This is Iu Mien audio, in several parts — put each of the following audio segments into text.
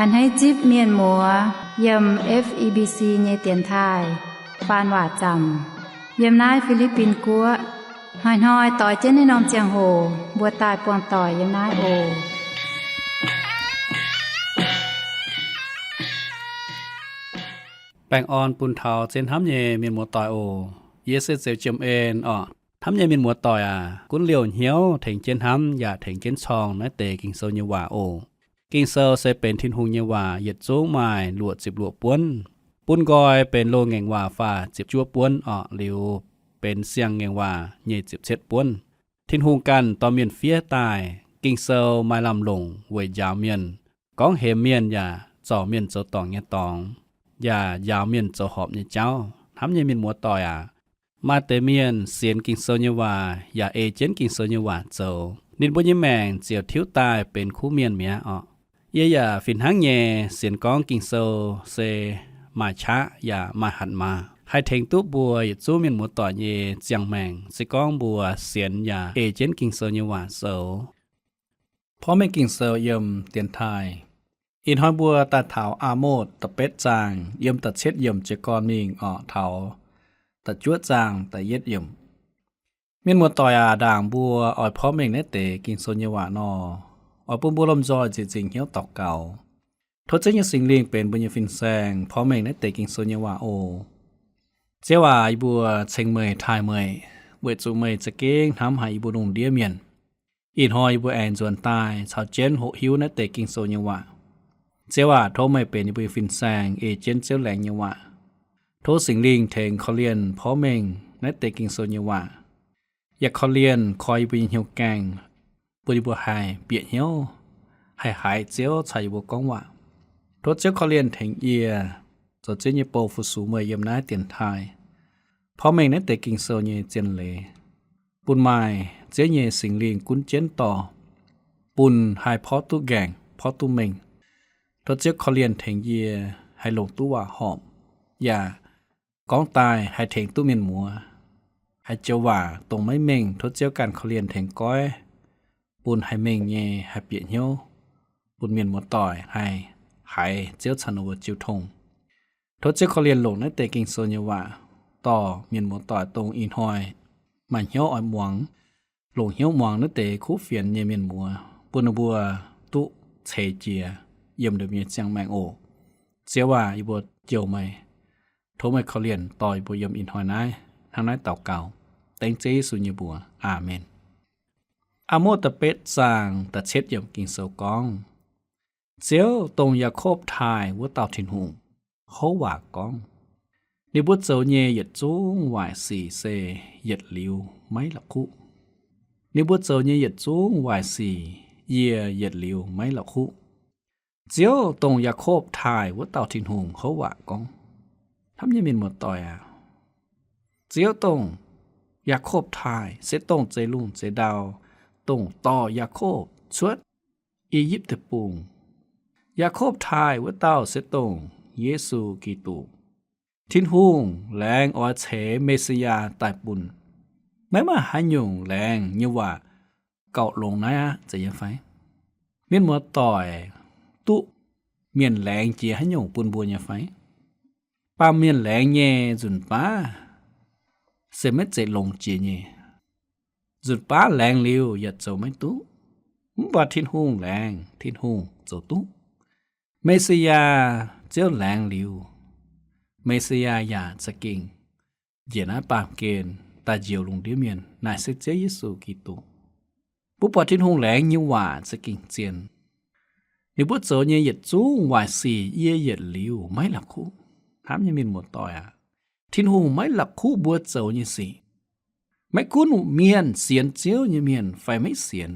A'hneiv zipv mienh muoz yiem F E B C nyei dienx taaih faan waac zaamc yiem naaiv Fi^li^bin Guoqv. Hnoi-hnoi doix jienv naaiv norm ziangh hoc mbuo daaih buangh doic yiem naaiv oc. Baengh orn bun taux zien hnamv nyei mienh muoz doic oc. Yie se Zeux Jiem En orqc. Hnamv nyei mienh muoz doic aac, gunv liouh hnyouv tengx jienv hnamv yaac tengx jienv corng naaiv deix Ging-Sou nyei waac oc. Ging-Sou se benx Tin-Hungh nyei waac, yietc zungv maaih luoqc ziepc luoqc buonv. Bun nqoi benx loz-ngaengc waac faah ziepc juov buonv orqc, liuz benx siang-ngaengc waac nyei ziepc cietv buonv. Tin-Hungh ganh dorh mienh fiev daaih. Ging-Sou maaih lamh longc weic njaaux mienh, gorngv hemx mienh yaac zorc mienh zoux dorngc nyei dorngx, yaac njaaux mienh zoux horpc nyei jauv. Hnamv nyei mienh muoz doic aac, maaih deix mienh sienx Ging-Sou nyei waac yaac ei jienv Ging-Sou nyei waac zoux, ninh mbuo nyei maengc ziouc tiuv daaih benx kuv mienh mi'aqv orqc. Yie yaac fih hnangv nyei sienx gorngv Ging-Sou se maaih qaqv yaac maaih hatc maaz, haih tengx duqv mbuo yietc zungv mienh muoz doic nyei ziangh maengc, se gorngv mbuo sienx yaac ei jienv Ging-Sou nyei waac zoux. Porv mengh Ging-Sou yiem dienx taaih. Ih hnoi mbuo daaih taux Aa^motc da'betv zaang, yiem da'cietv yiemc jiez gorn mingh orqc, taux da'juov zaang da'yietv yiemc. Mienh muoz doic aac, ndaangc mbuo oix porv mengh naaiv deix Ging-Sou nyei waac nor, oix bun mbuo lomh nzoih nzieqc nzingc hnyouv daux gaux. Tov Ziouv nyei Singx Lingh benx mbuo nyei fin-saeng porv mengh naaiv deix Ging-Sou nyei waac oc. Ziouv aac, yie mbuo ceng meih, taaih meih, weic zuqc meih za'gengh hnamv haic yie mbuo lungh ndiev mienh. Ih hnoi yie mbuo aengx nzuonx daaih caux jienv hoqc hiuv naaiv deix Ging-Sou nyei waac. Ziouv aac, tov meih benx yie mbuo nyei fin-saeng, ei jienv Ziouv laengz nyei waac. Tov Singx Lingh tengx korv-lienh porv mengh naaiv deix Ging-Sou nyei waac, yaac korv-lienh koi yie mbuo nyei hnyouv gaengh, bun yie mbuo haih bieqc hnyouv, haih haiz Ziouv caux yie mbuo gorngv waac. Tov Ziouv korv-lienh tengx yie zoux Ziouv nyei bou fu-sux meih yiem naaiv dienx taaih, porv mengh naaiv deix Ging-Sou nyei zien leiz, bun maaih Ziouv nyei Singx Lingh gunv jienv dorh, bun haih porv duqv nqaengc, porv duqv mengh. Tov Ziouv korv-lienh tengx yie haih longc duqv waac horpc, yaac gorngv daaih haih tengx duqv mienh muoz. Haaix joux waac dongh maiv mengh, tov Ziouv ganh korv-lienh tengx goiv, bun haih mengh nyei haih bieqc hnyouv, bun mienh muoz doic haih haiz Ziouv caux ninh mbuo jiu tong. Tov Ziouv korv-lienh longc naaiv deix Ging-Sou nyei waac dorh mienh muoz doic dongh ih hnoi maaih hnyouv oix muangx, longc hnyouv muangx naaiv deix kuv fienx nyei mienh muoz, bun ninh mbuo duqv ceix jiez yiem ninh mbuo nyei ziangh maengc oc. Ziouv aac, yie mbuo jouh meih. Tov meih korv-lienh dorh yie mbuo yiem ih hnoi naaiv. Hnangv naaiv daux gaux dengv Ziouv Yesu nyei mbuox. Aamen. Aa^motc da'betv zaang da'cietv yiemc Ging-Sou gorngv, Ziouv, dongh Yaakopv taaih wuov dauh Tin-Hungh, houv waac gorngv, ninh mbuo zoux nyei yietc zungv waaic sic se yietc liuz maiv la'kuqv. Ninh mbuo zoux nyei yietc zungv waaic sic yie yietc liuz maiv la'kuqv. Ziouv, dongh Yaakopv taaih wuov dauh Tin-Hungh, houv waac gorngv. Hnamv nyei mienh muoz-doic aac, Ziouv, dongh Yaakopv taaih, se dongh zeix lungh zeix ndau, dongh dorh Yaakopv cuotv I^yipv Deic-Bung. Yaakopv taaih wuov dauh se dongh Yesu Giduc. Tin-Hungh laengz oix ceix Me^si^yaa daaih bun. Maiv maaih haaix nyungc laengz nyei waac gauh longx naaiv aqv, zeiz nyei fai? Mienh muoz-doic duqv mienh laengz jiex haaix nyungc bun mbuo nyei fai? Baamh mienh laengz nyei nzunc baav se maiv zeiz longx jiex nyei. Nzunc baav laengz liuz yaac zoux maiv duqv. Mv baac Tin-Hungh laengz, Tin-Hungh zoux duqv. Me^si^yaa, Ziouv laengz liuz, Me^si^yaa yaac za'gengh njiec naaiv baamh gen daaih njoux lungh ndiev mienh, naaic se Ziouv Yesu Giduc. Mbuo buatc Tin-Hungh laengz nyei waac za'gengh zien. Ninh mbuo zoux nyei yietc zungv waaic sic yie yietc liuz maiv la'kuqv. Hnamv nyei mienh muoz-doic aac, Tin-Hungh maiv la'kuqv mbuo zoux nyei sic. Maiv gunv mienh sienx Ziouv nyei mienh fai maiv sienx,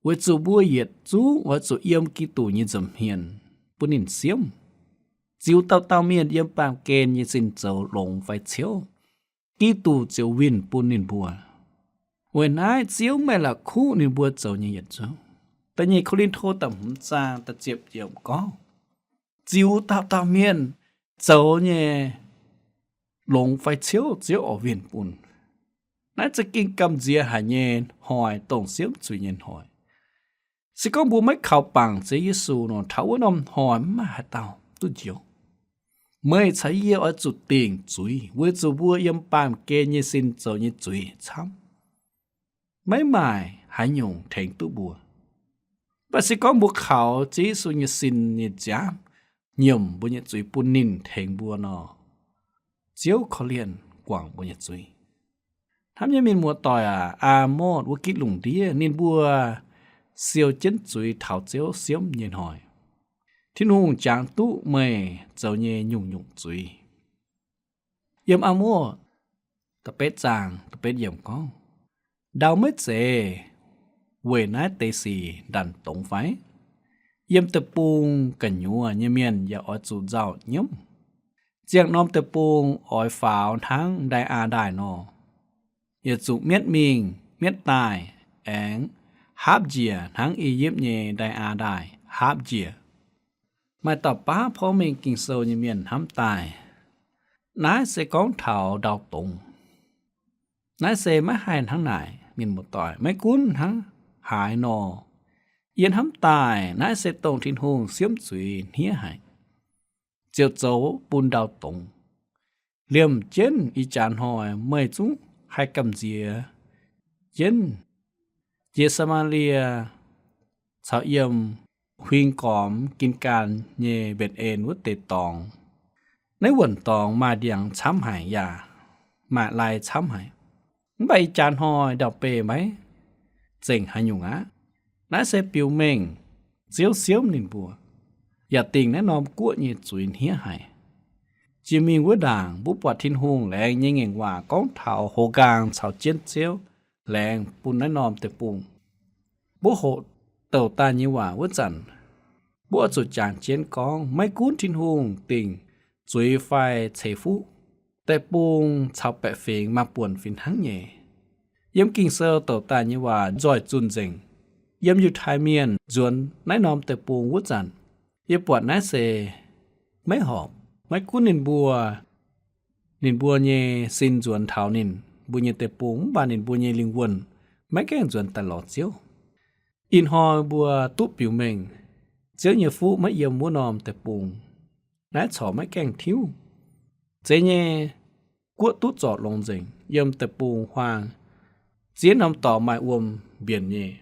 weic zuqc mbuo yietc zungv oix zuqc yiem Giduc nyei nza'hmien bun ninh siemv. Ziux dauh dauh mienh yiem baamh gen nyei sin zoux longx fai ciouv, Giduc ziouc winh bun ninh mbuo. Weic naaiv Ziouv maiv la'kuqv ninh mbuo zoux nyei yietc zungv. Da'nyeic Ko^lin^to da'hmz zaang da'ziepc yiemc gorngv, ziux dauh dauh mienh zoux nyei longx fai ciouv, Ziouv oix winh bun. Naaiv za'gengh gamh nziex haic nyei hnoi, dongh siemv zuiz nyei hnoi. Se gorngv mbuo maiv kaux bangc Ziouv Yesu nor, taux wuov norm hnoi maiv maaih haaix dauh duqv njoux. Meih caux yie oix zuqc dingc zuiz weic zuqc mbuo yiem baamh gen nyei sin zoux nyei zuiz camv. Maiv maaih haaix nyungc tengx duqv mbuo. Mv baac se gorngv mbuo kaux Ziouv Yesu nyei sin nyei nziaamv nyiemc mbuo nyei zuiz bun ninh tengx mbuo nor, Ziouv korv-lienh guangc mbuo nyei zuiz. Hnamv nyei mienh muoz-doic aac, Aamotv wuov gitv lungh ndiev ninh mbuo siou jienv zuiz taux Ziouv siemv nyei hnoi, Tin-Hungh jangx duqv meih zoux nyei nyungc-nyungc zuiz. Yiem Aamotv da'betv zaang da'betv yiemc gorngv, ndau maiv zeiz weic naaiv deix sic ndanc dongz fai? Yiem deic-bung gu'nyuoz nyei mienh yaac oix zuqc nzauh nyiemv. Ziangh norm deic-bung oix faaux hnangv Ndai^aa Ndaaih nor, yietc zungv mietv mingh mietv daaih, aengx haapv njiec hnangv I^yipv nyei Ndai^aa Ndaaih haapv njiec. Maaih dauh baav porv mengh Ging-Sou nyei mienh hnamv daaih, naaiv se gorngv taux ndau dongz. Naaiv se maiv haih hnangv naaic, mienh muoz-doic, maiv gunv hnangv haaix nor, yie hnamv daaih naaiv se dongh Tin-Hungh siemv zuiz hniev haic, ziouc zoux bun ndau dongz. Liemh jienv ih jaax hnoi meih zungv haih gamh nziex jienv jiex Saa^maa^lie caux yiem huing gormx Gin^gaan nyei Mbetc^en wuov deix dorngx. Naaiv wuonc dorngx maaih ndiangx camv haic yaac maaih lai camv haic. Mv baac ih jaax hnoi ndau-beih maiv zengc haaix nyungc aqv. Naaiv se biux mengh Ziouv siemv ninh mbuo, yaac dingc naaiv norm guoqv nyei zuiz hniev haic. Jiex mingh wuov ndaangc mbuo buatc Tin-Hungh laengz nyei ngaengc waac gorngv taux hoz nqaang caux jienv Ziouv laengz bun naaiv norm deic-bung. Mbuo hoqc douc daaih nyei waac wuov zanc, mbuo oix zuqc jangx jienv gorngv maiv gunv Tin-Hungh dingc zuiz fai ceix fuqv, deic-bung caux baeqc fingx maaih buonc fih hnangv nyei. Yiem Ging-Sou douc daaih nyei waac nzoih zunh nzengc. Yiem Yiutai Mienh nzuonx naaiv norm deic-bung wuov zanc, yie buatc naaiv se maiv horpc. Maiv gunv ninh mbuo, ninh mbuo nyei sin nzuonx taux ninh mbuo nyei deic-bung, mv baac ninh mbuo nyei lingh wuonh maiv gaengh nzuonx daaih lorz Ziouv. Ih hnoi mbuo duqv biux mengh Ziouv nyei fuqv maiv yiem wuov norm deic-bung. Naaiv corc maiv gaengh tiuv. Zeiz nyei guoqv duqv zorc longx nzengc. Yiem deic-bung huaang ziex norm dorngx maaih wuom mbienc nyei.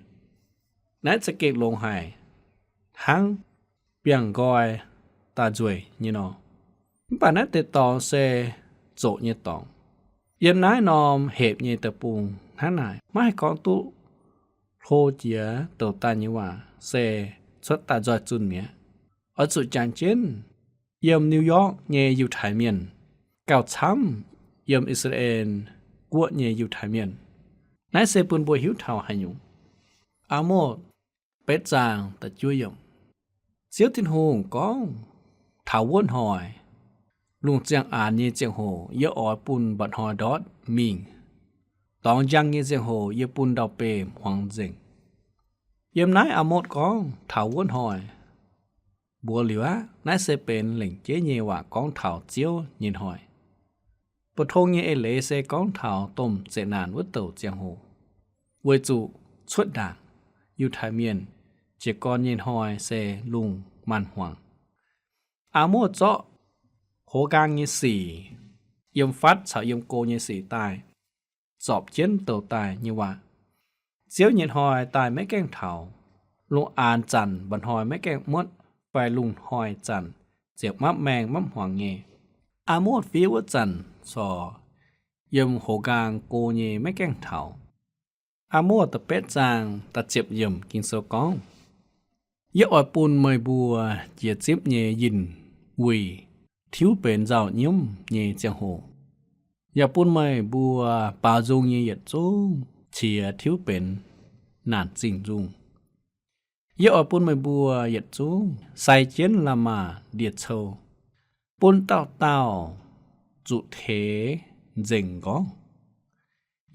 Naaiv za'gengh longx haic, hnangv biangh nqoi daaih nzueic nyei nor. Mv baac naaiv deix dorngx se zoqc nyei dorngx. Yiem naaiv norm hepc nyei deic-bung hnangv naaic, maiv haih gorngv duqv hlo jiex douc daaih nyei waac se cuotv daaih nzoih zunh mi'aqv. Oix zuqc jangx jienv yiem New York nyei Yiutai Mienh gauh camv yiem I^saa^laa^en Guoqv nyei Yiutai Mienh. Naaiv se bun mbuo hiuv taux haaix nyungc? Aamotv betv zaang da'juov yiemc. Ziouv Tin-Hungh gorngv, taux wuov hnoi, lungh ziangh aanx nyei ziangh hoc yie oix bun mba'hnoi ndortv mingh. Dorngx njang nyei ziangh hoc yie bun ndau-beih hmuangx nzengc. Yiem naaiv Aamotv gorngv taux wuov hnoi mbuox liuz aqv. Naaiv se benx lengc jeiv nyei waac gorngv taux Ziouv nyei hnoi. Mbu'tong nyei eix leiz se gorngv taux domh zeqc naanc wuov douc ziangh hoc, weic zuqc cuotv ndaangc Yiutai Mienh jiez gorn nyei hnoi se lungh maanz-hmuangx. Aamotv zorqv hoz nqaang nyei sic, yiem fatv caux yiem go nyei sic daaih, zorpc jienv douc daaih nyei waac. Ziouv nyei hnoi daaih maiv gaengh taux. Lungh aanx zanc mba'hnoi maiv gaengh muotv, fai lungh hnoi zanc ziouc mapv maengh mapv hmuangx nyei. Aamotv fiev wuov zanc corc yiem hoz nqaang go nyei maiv gaengh taux. Aamotv da'betv zaang da'ziepc yiemc Ging-Sou gorngv, yie oix bun meih mbuo jiex zipv nyei yinh wuic tiuv benx nzauh nyiemv nyei ziangh hoc, yaac bun meih mbuo baaux nzung nyei yietc zungv qiex tiuv benx naanc zingh nzung. Yie oix bun meih mbuo yietc zungv sai jienv la'maah ndie-cou, bun dauh dauh zuqc teix nzengc nqorngv.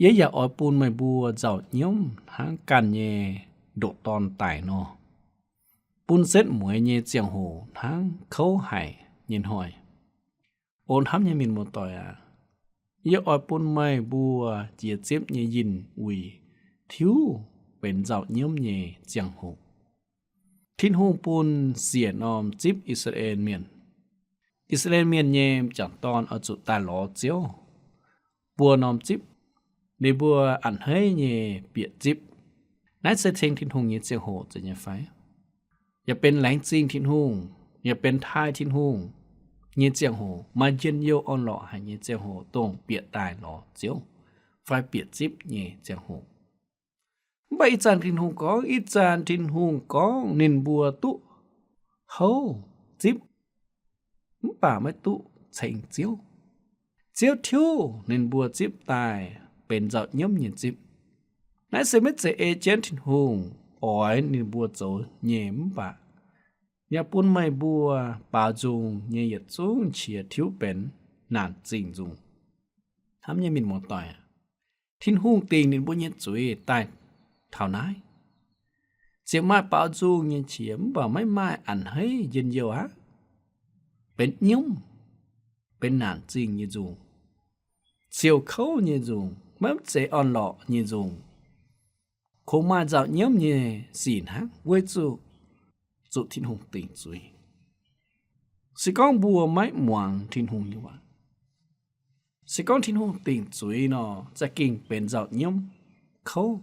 Yie yaac oix bun meih mbuo nzauh nyiemv hnangv ganh nyei ndoqc dorn daic nor, bun setv mueiz nyei ziangh hoc hnangv kouv haic nyei hnoi. O hnamv nyei mienh muoz-doic aac, yie oix bun meih mbuo jiex zipv nyei yinh wuic tiuv benx nzauh nyiemv nyei ziangh hoc. Tin-Hungh bun siec norm zipv I^saa^laa^en Mienh. I^saa^laa^en Mienh nyei m'jangc dorn oix zuqc daaih lorz Ziouv. Mbuo norm zipv, ninh mbuo a'hneiv nyei bieqc zipv. Naaiv se ceng Tin-Hungh nyei ziangh hoc zeiz nyei fai? Yaac benx laengz zingh Tin-Hungh, yaac benx taaih Tin-Hungh nyei ziangh hoc, maaih njien-youh orn-lorqc haic nyei ziangh hoc, dongh bieqc daaih lorz Ziouv fai bieqc zipv nyei ziangh hoc. Mv baac ih zanc Tin-Hungh gorngv, ih zanc Tin-Hungh gorngv ninh mbuo duqv houv zipv, mv baac maiv duqv ceng Ziouv. Ziouv tiuv ninh mbuo zipv daaih benx nzauh nyiemv nyei zipv. Naaiv se maiv zeiz ei jienv Tin-Hungh oix ninh mbuo zoux nyei, mv baac yaac bun meih mbuo baaux nzung nyei yietc zungv qiex tiuv benx naanc zingh nzung. Hnamv nyei mienh muoz-doic, Tin-Hungh dingc ninh mbuo nyei zuiz daaih taux naaiv, ziouc maaih baaux nzung nyei qiex, mv baac maiv maaih a'hneiv njien-youh aqv. Benx nyiemv, benx naanc zingh nyei nzung, ciouh kouv nyei nzung, maiv zeiz orn-lorqc nyei nzung. Kungx maaih nzauh nyiemv nyei sic hnangv, weic zuqc zuqc Tin-Hungh dingc zuiz. Se gorngv mbuo maiv muangx Tin-Hungh nyei waac, se gorngv Tin-Hungh dingc zuiz nor, za'gengh benx nzauh nyiemv, kouv,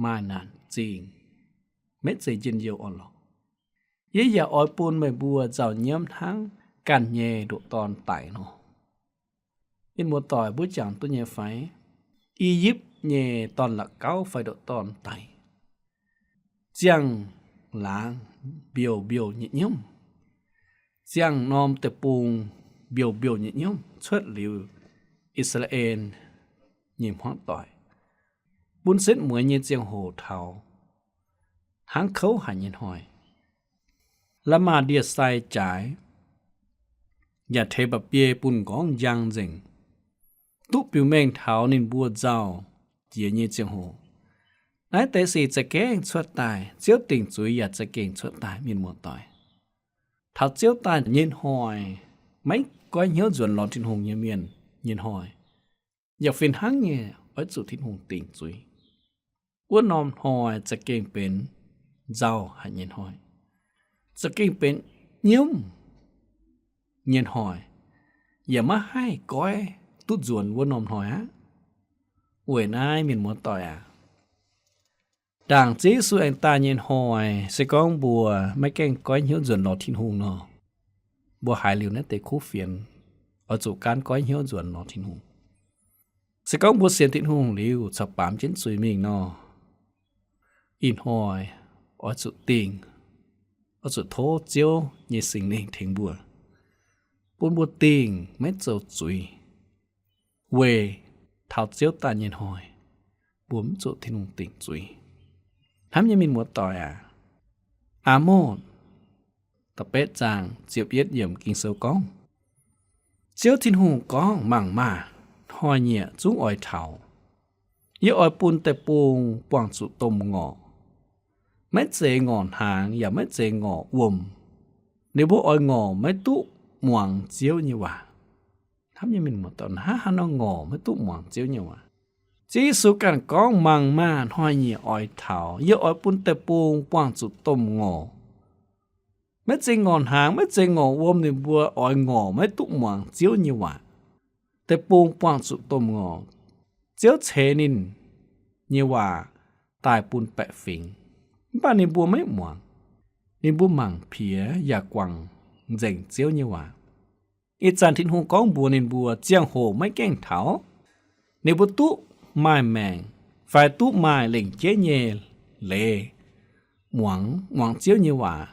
maaih naanc zingh, maiv zeiz njien-youh orn-lorqc. Yie yaac oix bun meih mbuo nzauh nyiemv hnangv ganh nyei ndoqc dorn daic nor. Mienh muoz-doic, mbuo jangx duqv nyei fai? I^yipv nyei dorn-la'gauv fai ndoqc dorn daic, ziangh laangz mbiouh mbiouh nyei nyiemv, ziangh norm deic-bung mbiouh mbiouh nyei nyiemv cuotv liuz I^saa^laa^en nyei hmuangv doic, bun setv mueiz nyei ziangh hoc taux hnangv kouv haic nyei hnoi. La'maah ndie-sai jaaix, yaac teix mba'biei bun m'nqorngv njang nzengc, duqv biux mengh taux ninh mbuo nzauh jiex nyei ziangh hoc. Naaiv deix sic za'gengh cuotv daaih, Ziouv dingc zuiz yaac za'gengh cuotv daaih, mienh muoz-doic. Taux Ziouv daaih nyei hnoi, maiv goiv hnyouv nzuonx lorz Tin-Hungh nyei mienh nyei hnoi, yaac fih hnangv nyei oix zuqc Tin-Hungh dingc zuiz. Wuov norm hnoi za'gengh benx nzauh haic nyei hnoi, za'gengh benx nyiemv nyei hnoi, yaac maiv haih goiv duqv nzuonx wuov norm hnoi aqv. Weic naaiv, mienh muoz-doic aac, ndaangc Ziouv Yesu aengx daaih nyei hnoi, se gorngv mbuo maiv gaengh goiv hnyouv nzuonx lorz Tin-Hungh nor, mbuo haiz liuz naaiv deix kuv fienx, oix zuqc gaanv goiv hnyouv nzuonx lorz Tin-Hungh. Se gorngv mbuo sienx Tin-Hungh liuz caux baamz jienv zuiz mingh nor, ih hnoi oix zuqc dingh, oix zuqc tov Ziouv nyei Singx Lingh tengx mbuo, bun mbuo dingh maiv zoux zuiz, weic taux Ziouv daaih nyei hnoi, mbuo mv zuqc Tin-Hungh dingc zuiz. Hnamv nyei mienh muoz-doic aac, Aamotv da'betv zaang ziepc yietv yiemc Ging-Sou gorngv, Ziouv Tin-Hungh gorngv, Mangc maah! Hnoi-nyieqc zungv oix taux. Yie oix bun deic-bung buangh zuqc domh ngorc. Maiv zeiz ngorc hnaangx yaac maiv zeiz ngorc wuom. Ninh mbuo oix ngorc maiv duqv muangx Ziouv nyei waac. Hnamv nyei mienh muoz-doic, hnangv haaix nor ngorc maiv duqv muangx Ziouv nyei waac? Ziouv Yesu ganh gorngv, Mangc maah! Hnoi-nyieqc oix taux. Yie oix bun deic-bung buangh zuqc domh ngorc. Maiv zeiz ngorc hnaangx, maiv zeiz ngorc wuom, ninh mbuo oix ngorc maiv duqv muangx Ziouv nyei waac. Deic-bung buangh zuqc domh ngorc. Ziouv ceix ninh nyei waac daaih bun baeqc fingx, mv baac ninh mbuo maiv muangx. Ninh mbuo mangc piex yaac guangc nzengc Ziouv nyei waac. Ih zanc Tin-Hungh gorngv mbuox ninh mbuo, ziangh hoc maiv gaengh taux. Ninh mbuo duqv maaih maengc fai duqv maaih lengc jeiv nyei leiz muangx, muangx Ziouv nyei waac.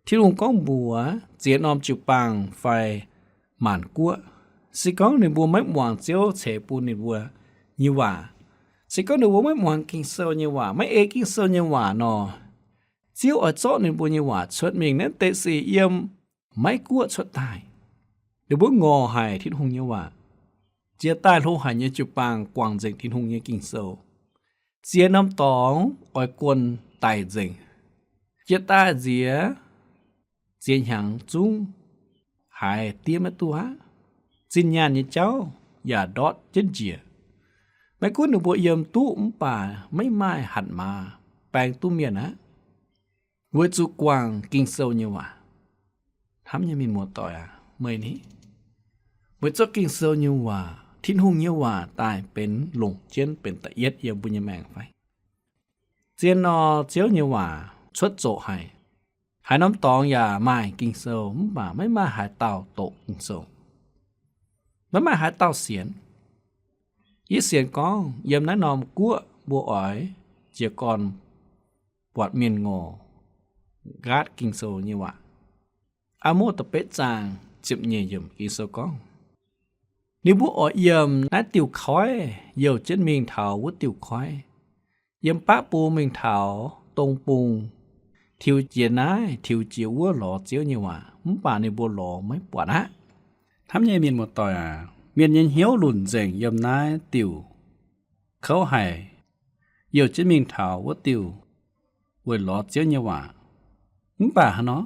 Tin-Hungh gorngv mbuox ziex norm jiu-baang fai maanc guoqv, se gorngv ninh mbuo maiv muangx Ziouv ceix bun ninh mbuo nyei waac, se gorngv ninh mbuo maiv muangx Ging-Sou nyei waac, maiv ei Ging-Sou nyei waac nor, Ziouv oix zorqv ninh mbuo nyei waac cuotv mingh naaiv deix sic yiem maiv guoqv cuotv daaih. Ninh mbuo ngorc haic Tin-Hungh nyei waac. Jiex daaih hlo haic nyei jiu-baang guangc nzengc Tin-Hungh nyei Ging-Sou. Ziex norm dorngx oix guon daic nzengc. Jiex daaih nziex, ziex hnyangx zungv haiz diev maiv duqv aqv. Zinh nyaanh nyei jauv yaac ndortv jienv njiec. Maiv gunv ninh mbuo yiem duqv mv baac maiv maaih hatc maaz baeng duqv mienh aqv. Weic zuqc guangc Ging-Sou nyei waac. Hnamv nyei mienh muoz-doic aac, meih ni, weic zuqc Ging-Sou nyei waac, Tin-Hungh nyei waac daaih benx longc jienv benx da'yietv yiem mbuo nyei maengc fai? Zien nor, Ziouv nyei waac cuotv zoqc haic. Haaix norm dorngx yaac maaih Ging-Sou, mv baac maiv maaih haaix dauh doqc Ging-Sou. Maiv maaih haaix dauh sienx. Yie sienx gorngv yiem naaiv norm guoqv mbuo oix jiez gorn buatc mienh ngorc nqaatv Ging-Sou nyei waac. Aa Mos da'betv zaang ziepc nyeic yiemc Ging-Sou gorngv, ninh mbuo oix yiem naaiv diuh koiv youh jienv mingh taux wuov diuh koiv, yiem baqv bung mingh taux dong bung, tiux jiex naaiv tiux jiex wuov lorz Ziouv nyei waac, mv baac ninh mbuo lorz maiv buatc aqv. Hnamv nyei mienh muoz-doic aac, mienh nyei hnyouv lunc nzengc yiem naaiv diuh kouv haic, youh jienv mingh taux wuov diuh weic lorz Ziouv nyei waac, mv baac haaix nor,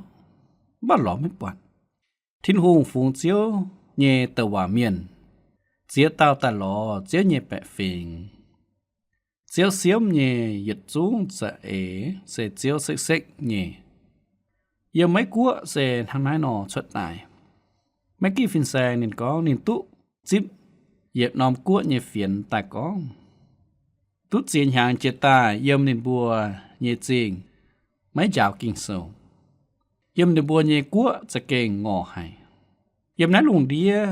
mv baac lorz maiv buatc. Tin-Hungh fungx Ziouv nyei douc waac mienh, ziex dauh daaih lorz Ziouv nyei baeqc fingx. Ziouv siemv nyei yietc zungv za'eix se Ziouv sekv-sekv nyei. Yiem Meiv Guoqv se hnangv naaiv nor cuotv daaih. Maiv gitv fin-saeng ninh gorngv ninh duqv zipv yietc norm guoqv nyei fienx daaih gorngv, duqv ziex hnyangx jiex daaih yiem ninh mbuo nyei zingh maiv njaaux Ging-Sou. Yiem ninh mbuo nyei guoqv za'gengh ngorc haic. Yiem naaiv lungh ndiev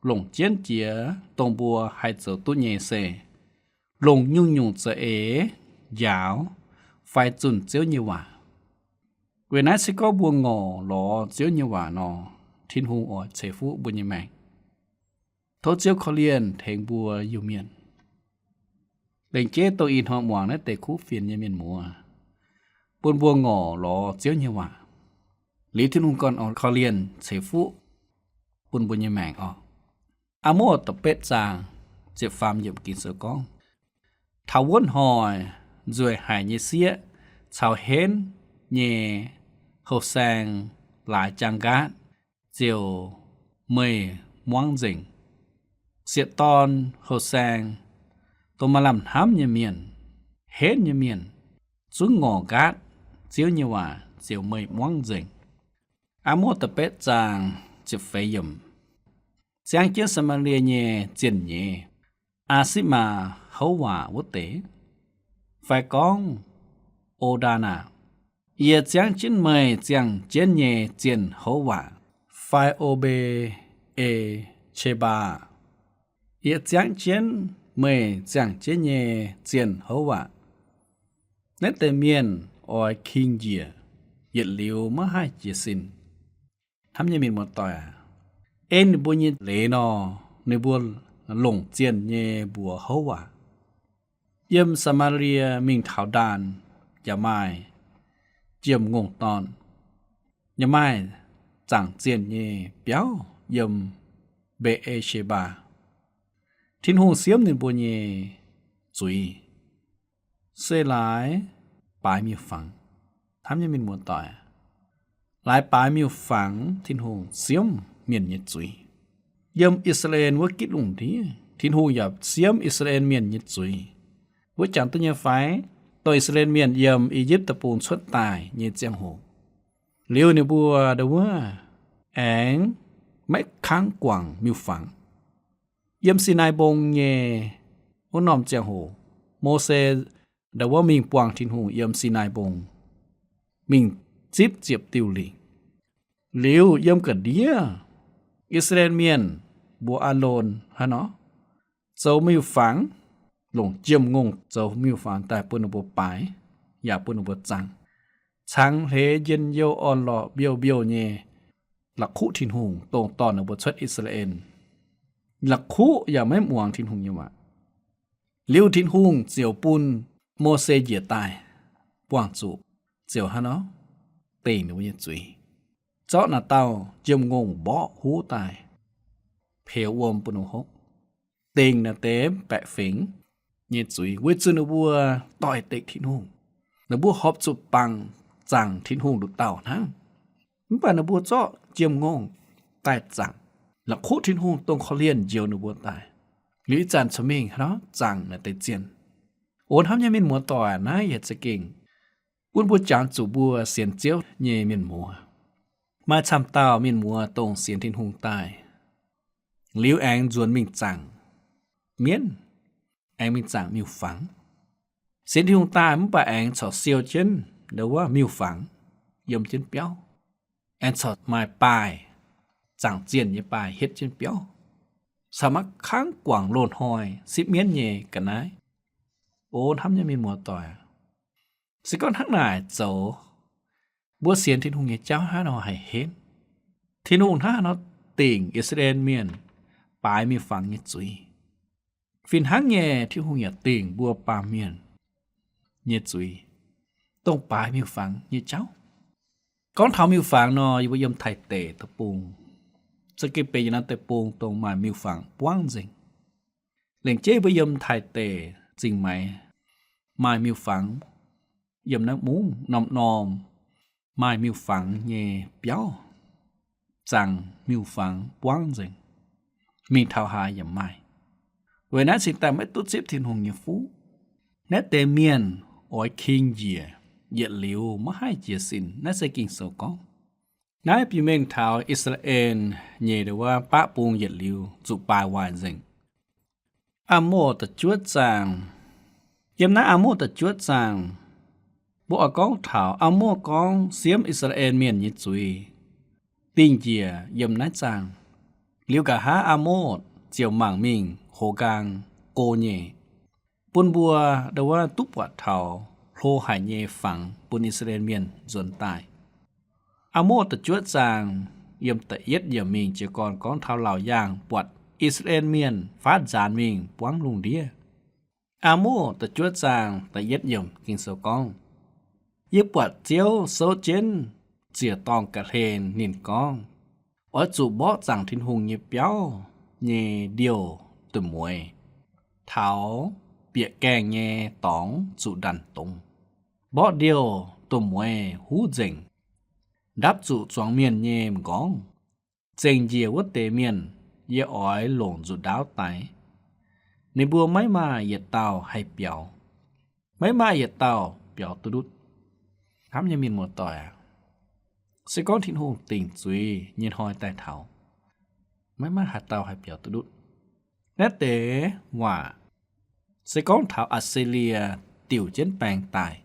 longc jienv jiex dongh mbuo haih zoux duqv nyei se longc nyungc-nyungc za'eix njaaux fai zunh Ziouv nyei waac. Weic naaiv se gorngv mbuo ngorc lorz Ziouv nyei waac nor, Tin-Hungh oix ceix fuqv mbuo nyei maengc. Tov Ziouv korv-lienh tengx mbuo Iu-Mienh, lengc jeiv dongh ih hnoi muangx naaiv deix kuv fienx nyei mienh muoz, bun mbuo ngorc lorz Ziouv nyei waac. Liuz Tin-Hungh ganh oix korv-lienh ceix fuqv bun mbuo nyei maengc oc. Aa Mos da'betv zaang ziepc faam yiemc Ging-Sou gorngv, taux wuov hnoi nzueic haic nyei sieqv caux henv nyei houh saeng laaix jaang nqaatv ziouc meih muangv nzengc. Sieqv-dorn, houh saeng, dongh maaih lamh hnamv nyei mienh, henv nyei mienh, zungv ngorc nqaatv Ziouv nyei waac ziouc meih muangv nzengc. Aa Mos da'betv zaang ziepc feix yiemc. Ziangv jienv Saa^maa^lie nyei zienh nyeiz, Aa^si^maa houv waac wuov deix, fai gorngv O^ndaa^naa, yie ziangv jienv meih ziangh jienv nyei zienh houv waac, fai O^mbe^e^qe^mbaa, yie ziangv jienv meih ziangh jienv nyei zienh houv waac. Naaiv deix mienh oix king njiec, yietc liuz maiv haih jiez sin. Hnamv nyei mienh muoz-doic aac, en ninh mbuo nyei leiz nor, ninh mbuo longc zienh nyei mbuox houv waac. Yiem Saa^maa^lie mingh taux Ndaan yaac maaih jiem-ngongh dorn, yaac maaih zaangc zienh nyei biauv yiem Mbe^e^qe^mbaa. Tin-Hungh siemv ninh mbuo nyei zuiz se laaix baaix miuc-fangx. Hnamv nyei mienh muoz-doic, laaix baaix miuc-fangx Tin-Hungh siemv mienh nyei zuiz. Yiem I^saa^laa^en wuov gitv lungh ndiev, Tin-Hungh yaac siemv I^saa^laa^en mienh nyei zuiz. Mbuo jangx duqv nyei fai? Dongh I^saa^laa^en mienh yiem I^yipv Deic-Bung cuotv daaih nyei ziangh hoc, liuz ninh mbuo ndau wuov aengx maiv kangv guangc miuc-fangx. Yiem Sinaai Mbong nyei wuov norm ziangh hoc, Mose ndau wuov mingh buangh Tin-Hungh yiem Sinaai Mbong, mingh zipv ziepc diuh lingc. Liuz yiem ga'ndiev, I^saa^laa^en mienh mbuox Aalon hnangv nor, zoux miuc-fangx, longc jiem-ngongh zoux miuc-fangx daaih bun ninh mbuo baaix, yaac bun ninh mbuo zaangc, cangx hleix njien-youh orn-lorqc mbiouh mbiouh nyei, la'kuqv Tin-Hungh dongh dorh ninh mbuo cuotv I^saa^laa^en. La'kuqv yaac maiv muangx Tin-Hungh nyei waac. Liuz Tin-Hungh ziouc bun Mose njiec daaih buangh zuqc, ziouc hnangv nor dengc ninh mbuo nyei zuiz, zorqv naaic dauh jiem-ngongh mborqv huv daaih, peux wuom bun ninh hopv, dengc naaic deix baeqc fingx nyei zuiz, weic zuqc ninh mbuo doix-dekc Tin-Hungh. Ninh mbuo horpc zuqc bangc zaangc Tin-Hungh nduqc dauh hnangv. Mv baac ninh mbuo zorqv jiem-ngongh daaih zaangc, la'kuqv Tin-Hungh dongh korv-lienh njoux ninh mbuo daaih. Liuz ih zanc corc mingh hnangv nor zaangc naaic deix zienh. O hnamv nyei mienh muoz-doic, naaiv yaac za'gengh bun mbuo jangx zuqc mbuo sienx Ziouv nyei mienh muoz. Maaih camv dauh mienh muoz dongh sienx Tin-Hungh daaih, liuz aengx nzuonx mingh zaangc mienv, aengx mingh zaangc miuc-fangx. Sienx Tin-Hungh daaih mv baac aengx corc siou jienv ndo wuov miuc-fangx yiem jienv biauv, aengx corc maaih baaih, zaangc zienh nyei baaih hietv jienv biauv, corc maiv kangv guangc loz-hnoi sipv mienv nyei ga'naaiv. O hnamv nyei mienh muoz-doic, se gorngv hnangv naaic zoux, mbuo sienx Tin-Hungh nyei jauv hnangv nor haih henv. Tin-Hungh hnangv haaix nor dingc I^saa^laa^en Mienh baaix miuc-fangx nyei zuiz. Fih hnangv nyei, Tin-Hungh yaac dingc mbuo baamh mienh nyei zuiz, dongh baaix miuc-fangx nyei jauv. Gorngv taux miuc-fangx nor, yie mbuo yiem Taiv-Deic deic-bung, za'gengh benx yietc norm deic-bung dongh maaih miuc-fangx buangv nzengc. Lengc jeiv mbuo yiem Taiv-Deic Zingh Maix maaih miuc-fangx, yiem naaiv mungv norm-norm maaih miuc-fangx nyei biauv, zaangc miuc-fangx buangv nzengc, mingh taux haaix yaac maaih. Weic naaiv cingx daaih maiv duqv zipv Tin-Hungh nyei fuqv. Naaiv deix mienh oix king njiec yietc liuz maiv haih jiez sin. Naaiv se Ging-Sou gorngv. Naaiv biux mengh taux I^saa^laa^en nyei ndo wuov baqv bung yietc liuz zuqc baaix waaic nzengc. Aa^morc da'juov zaangh. Yiem naaiv Aa^morc da'juov zaangh, mbuo oix gorngv taux Aa^morc gorngv siemv I^saa^laa^en Mienh nyei zuiz dingh njiec yiem naaiv zaangh. Liuz nqa'haav Aa^morc ziouc mangc mingh hoz nqaang go nyei, bun mbuo ndo wuov duqv buatc taux hlo haic nyei fangx bun I^saa^laa^en Mienh nzuonx daaih. Aa^morc da'juov zaangh yiem da'yietv yiemc mingh jiez gorn gorngv taux laauc yaangh buatc I^saa^laa^en Mienh faatv nzaanx mingh buangv lungh ndiev. Aa^morc da'juov zaangh da'yietv yiemc Ging-Sou gorngv, Yie buatc Ziouv souv jienv ziec-dorngh ga'hlen. Ninh gorngv, Oix zuqc mborqv zaangc Tin-Hungh nyei biauv nyei ndiouh dueiv-mueiz, taux bieqc gaengh nyei dorngx zuqc ndanc dongz. Mborqv ndiouh dueiv-mueiz huv nzengc, ndapv zuqc zuangx mienh nyei m'nqorngv. Zengc njiec wuov deix mienh yie oix longc nzuqc ndaauv daix. Ninh mbuo maiv maaih yietc dauh haih biaux, maiv maaih yietc dauh biaux duqv ndutv. Hnamv nyei mienh muoz-doic aac, se gorngv Tin-Hungh dingc zuiz nyei hnoi daaih taux, maiv maaih haaix dauh haih biaux duqv ndutv. Naaiv deix waac se gorngv taux Atc^si^lie diuc jienv baeng daaih,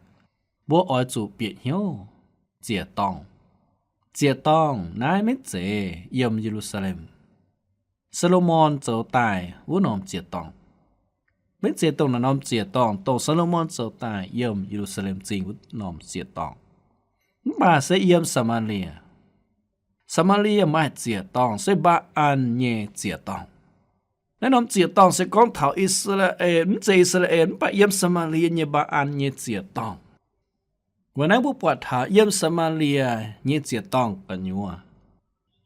mbuo oix zuqc bieqc hnyouv ziec-dorngh. Ziec-dorngh naaiv maiv zeiz yiem Ye^lu^saa^lem, Saa^lo^morn zoux daaih wuov norm ziec-dorngh. Maiv zeiz dongh naaiv norm ziec-dorngh dongh Saa^lo^morn zoux daaih yiem Ye^lu^saa^lem Zingh wuov norm ziec-dorngh. Mv baac se yiem Saa^maa^lie. Saa^maa^lie maaih ziec-dorngh se Mbaa^an nyei ziec-dorngh. Naaiv norm ziec-dorngh se gorngv taux I^saa^laa^en, mv zeiz I^saa^laa^en, mv baac yiem Saa^maa^lie nyei Mbaa^an nyei ziec-dorngh. Weic naaiv mbuo buatc taux yiem Saa^maa^lie nyei ziec-dorngh gu'nyuoz,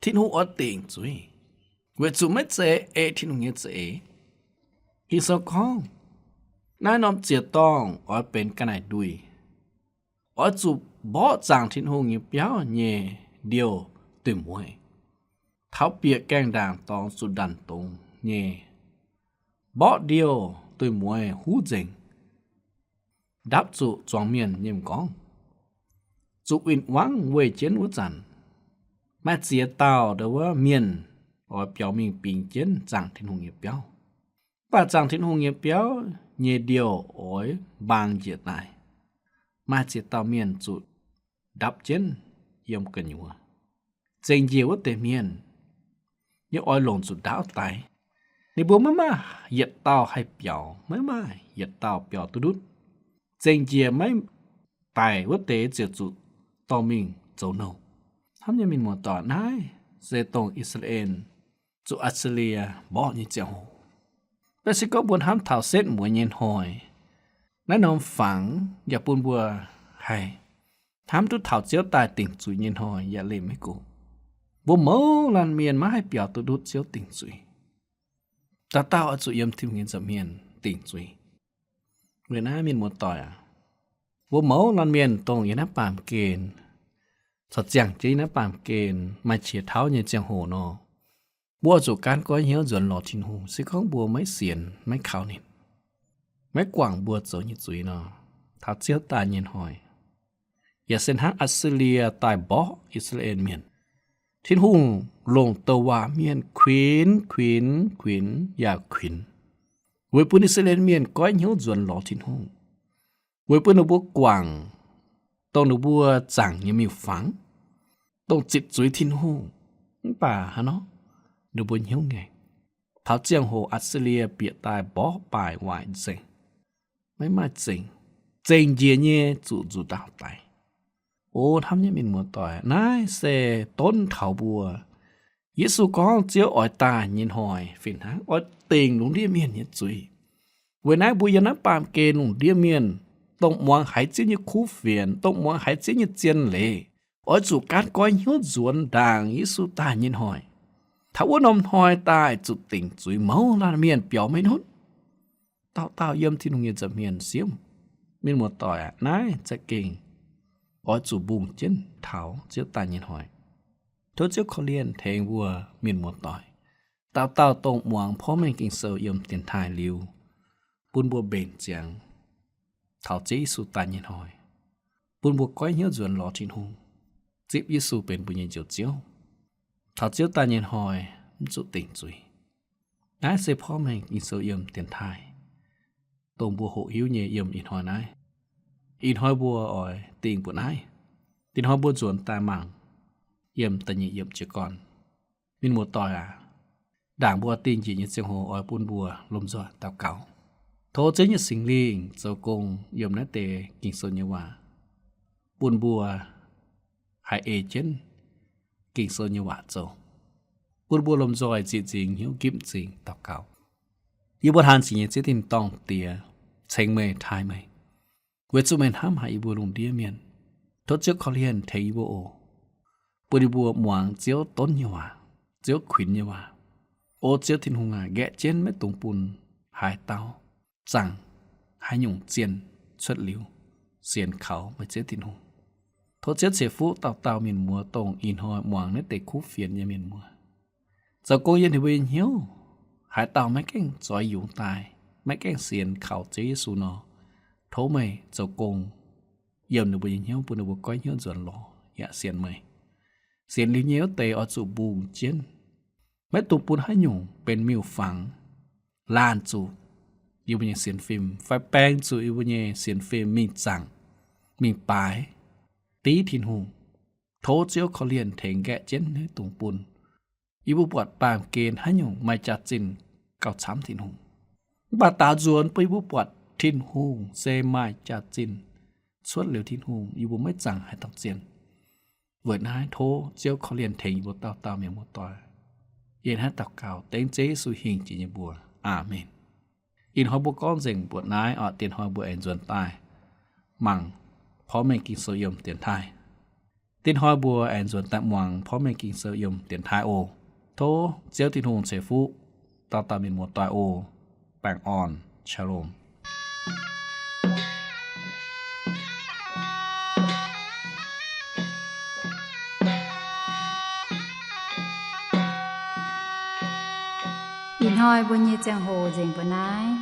Tin-Hungh oix dingc zuiz, weic zuqc maiv zeiz ei Tin-Hungh nyei za'eix. Ging-Sou gorngv, naaiv norm ziec-dorngh oix benx ga'naaiv nduih, oix zuqc mborqv zaangc Tin-Hungh nyei biauv nyei ndiouh dueiv-mueiz, taux bieqc gaengh ndaangc dorngx zuqc ndanc dongz nyei, mborqv ndiouh dueiv-mueiz huv nzengc, ndapv zuqc zuangx mienh nyei m'nqorngv. Zuqc win-wangv weih jienv wuov zanc, maaih ziex dauh ndo wuov mienh oix biaux mingh bingx jienv zaangc Tin-Hungh nyei biauv. Mv baac zaangc Tin-Hungh nyei biauv nyei ndiouh oix mbaang njiec daaih. Maaih ziex dauh mienh zuqc ndapv jienv yiem gu'nyuoz. Zengc njiec wuov deix mienh yie oix longc zuqc ndaauv daix. Ninh mbuo maiv maaih yietc dauh haih biaux, maiv maaih yietc dauh biaux duqv ndutv. Zengc njiec maiv daic wuov deix ziouc zuqc dorh mingh zoux nouh. Hnamv nyei mienh muoz-doic, naaiv se dongh I^saa^laa^en zuqc Atc^si^lie mborqv nyei ziangh hoc. Mv baac se gorngv mbuo hnamv taux setv mueiz nyei hnoi, naaiv norm fangx yaac bun mbuo haih hnamv duqv taux Ziouv daaih dingc zuiz nyei hnoi yaac lemh maiv gunv. Mbuo mouz laanh mienh maiv haih biaux duqv ndutv Ziouv dingc zuiz. Dauh dauh oix zuqc yiem Tin-Hungh nyei nza'hmien dingc zuiz. Weic naaiv mienh muoz-doic aac, mbuo mouz laanh mienh dongh yiem naaiv baamh gen, corc ziangh jienv yiem naaiv baamh gen maaih qiex tauv nyei ziangh hoc nor, mbuo oix zuqc gaanv goiv hnyouv nzuonx lorz Tin-Hungh. Se gorngv mbuo maiv sienx, maiv kaux ninh, maiv guangc mbuo zoux nyei zuiz nor, taux Ziouv daaih nyei hnoi, yaac se hnangv Atc^si^lie daaih mborqv I^saa^laa^en Mienh. Tin-Hungh longc douc waac mienh kuinx, kuinx, kuinx yaac kuinx, weic bun I^saa^laa^en Mienh goiv hnyouv nzuonx lorz Tin-Hungh, weic bun ninh mbuo guangc dongh ninh mbuo zaangc nyei miuc-fangx, dongh zipc zuiz Tin-Hungh. Mv baac hnangv nor, ninh mbuo hnyouv ngaengc. Taux ziangh hoc Atc^si^lie bieqc daaih mborqv baaic waaic nzengc, maiv maaih zengc, zengc njiec nyei zuqc nzuqc ndaauv daic. O hnamv nyei mienh muoz-doic, naaiv se donv taux mbuo, Yesu gorngv Ziouv oix daaih nyei hnoi fih hnangv oix dingc lungh ndiev mienh nyei zuiz. Weic naaiv mbuo yiem naaiv baamh gen lungh ndiev mienh, dongh muangx haiz Ziouv nyei kuv fienx, dongh muangx haiz Ziouv nyei zien leiz, oix zuqc gaanv goiv hnyouv nzuonx ndaangc Yesu daaih nyei hnoi. Taux wuov norm hnoi daaih zuqc dingc zuiz mouz laanh mienh biaux maiv nunv. Dauh dauh yiem Tin-Hungh nyei nza'hmien siemv. Mienh muoz-doic aac, naaiv za'gengh oix zuqc mbungh jienv taux Ziouv daaih nyei hnoi. Tov Ziouv korv-lienh tengx mbuo mienh muoz-doic, dauh dauh dongh muangx porv mengh Ging-Sou yiem dienx taaih liuz, bun mbuo mbenc ziangx taux Ziouv Yesu daaih nyei hnoi, bun mbuo goiv hnyouv nzuonx lorz Tin-Hungh, zipv Yesu benx mbuo nyei Njoux Ziouv. Taux Ziouv daaih nyei hnoi mv zuqc dingc zuiz. Naaiv se porv mengh Ging-Sou yiem dienx taaih, dongh mbuo hoqc hiuv nyei yiem ih hnoi naaiv. Ih hnoi mbuo oix dingh mbuoqc naaiv. Ih hnoi mbuo nzuonx daaih mangc yiem da'nyeic yiemc jiez gorn. Mienh muoz-doic aac, ndaangc mbuo dingh njiec nyei ziangh hoc oix bun mbuo lomh nzoih daux gaux. Tov Ziouv nyei Singx Lingh zoux gong yiem naaiv deix Ging-Sou nyei waac, bun mbuo haih ei jienv Ging-Sou nyei waac zoux, bun mbuo lomh nzoih ziqc nzingx hnyouv gipv m'zing daux gaux. Yie mbuo hnamv ziqc nyei Ziouv Tin-Dorngh Diex, ceng meih taaih meih, weic zuqc meih hnamv haic yie mbuo lungh ndiev mienh. Tov Ziouv korv-lienh tengx yie mbuo oc, bun yie mbuo muangx Ziouv donv nyei waac, Ziouv kuinx nyei waac. O Ziouv Tin-Hungh aac, nqaeqv jienv maiv dungx bun haaix dauh zaangc haaix nyungc zienh cuotv liuz sienx kaux meih Ziouv Tin-Hungh. Tov Ziouv ceix fuqv dauh dauh mienh muoz, dongh ih hnoi muangx naaiv deix kuv fienx nyei mienh muoz. Zoux gong yiem ninh mbuo nyei hnyouv, haaix dauh maiv gaengh zoix yungz daaih, maiv gaengh sienx kaux Ziouv Yesu nor, tov meih zoux gong yiem ninh mbuo nyei hnyouv, bun ninh mbuo goiv hnyouv nzuonx lorz yaac sienx meih. Sienx liuz nyei wuov deix oix zuqc mbungh jienv, maiv dungx bun haaix nyungc benx miuc-fangx laanh zuqc yie mbuo nyei sienx fim fai baeng zuqc yie mbuo nyei sienx fim mingh zaangc, mingh baaix div Tin-Hungh. Tov Ziouv korv-lienh tengx nqaeqv jienv maiv dungx bun yie mbuo buatc baamh gen haaix nyungc maaih jaax-zinh gauh camv Tin-Hungh. Mv baac daaux nzuonx bun yie mbuo buatc Tin-Hungh se maaih jaax-zinh cuotv liuz Tin-Hungh, yie mbuo maiv zaangc haaix dauh zienh. Weic naaiv tov Ziouv korv-lienh tengx yie mbuo dauh dauh mienh muoz-doic. Yie hnangv daux gaux dengv Ziouv Yesu hingh jiex nyei mbuox. Aamen. Ih hnoi mbuo gorngv nzengc mbuoqc naaiv oc. Dien hnoi mbuo aengx nzuonx daaih mangc porv mengh Ging-Sou yiem dienx taaih. Dien hnoi mbuo aengx nzuonx daaih muangx porv mengh Ging-Sou yiem dienx taaih oc. Tov Ziouv Tin-Hungh ceix fuqv dauh dauh mienh muoz-doic oc. Baengh orn. Shalom. Ih hnoi mbuo nyei ziangh hoc nzengc mbuo naaiv.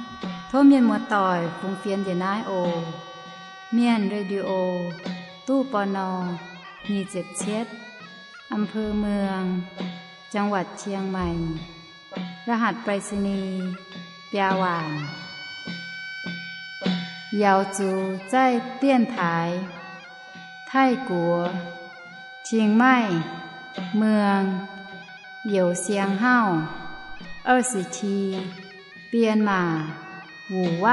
Tov mienh muoz-doic fungx fienx njiec naaiv oc. Mienh Radio, ตู้ ปณ. nyic ziepc cietv, อำเภอเมือง จังหวัดเชียงใหม่ รหัสไปรษณีย์ biaa waanc. 瑶族在电台 ไทกัว Chiang Mai เมือง Yau Siang Hau 二十七 Myanmar 五万